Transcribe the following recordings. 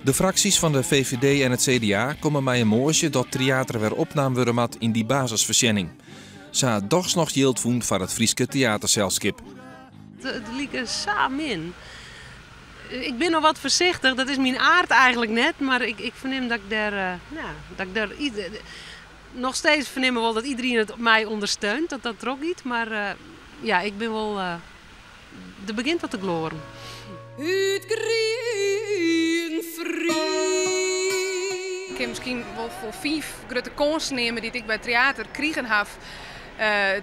De fraksjes fan de VVD en it CDA komme mei in moasje dat Tryater wer opnaam wurde moat yn dy basisfoarsjenning. Sa dochs noch jild fûn foar it Fryske teaterselskip. It like sa min. Ik bin noch wat foarsichtich, dat is myn aard eigentlik net, mar ik, ik fernim dat ik dêr, uh, dat ik dêr noch steeds fernimme wol dat iderien it my ûndersteunt, dat dat trochgiet. Mar uh, ja, ik bin wol. Uh, der begjint wat te gloaren. Ut grien Ik kin miskien wol foar fiif grutte kânsen neame dy't ik by Tryater krigen haw.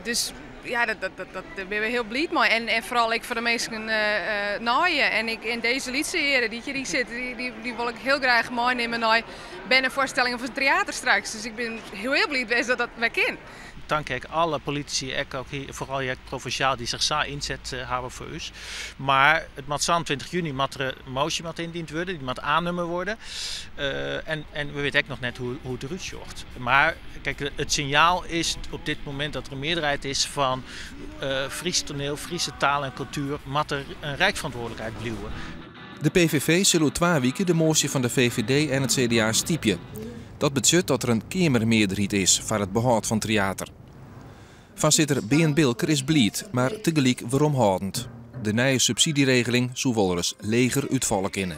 Dus ja, dat, dat, dat, dat, dêr binne we hiel bliid mei. En, en foaral ek foar de minsken nei je. En, ik, en dizze lytse hearen dy't hjiryn sitte, dy, dy, dy wol ik hiel graach meinimme nei bernefoarstellingen fan Tryater straks. Dus ik bin hiel, hiel bliid west dat dat wer kin. Tank ek alle politisy, ek ook foaral ek provinsjaal, dy't sich sa ynset hawwe foar ús. Mar it moat 27 juny moat der in moasje moat yndiend wurde, dy moat oannommen wurde. En, en we witte ek noch net hoe, hoe it derút sjocht. Mar kijk, it sinjaal is op dit momint dat der in mearderheid is fan Frysk toaniel, Fryske taal en kultuer, moat der in rijksferantwurdlikheid bliuwe. De PVV sil oer twa wike de moasje fan de VVD en it CDA stypje. Dat betsjut dat der in keamermearderheid is foar it behâld fan Tryater. Foarsitter Bearn Bilker is bliid, mar tegelyk weromhâldend. De nije subsydzjeregeling soe wolris leger útfalle kinne.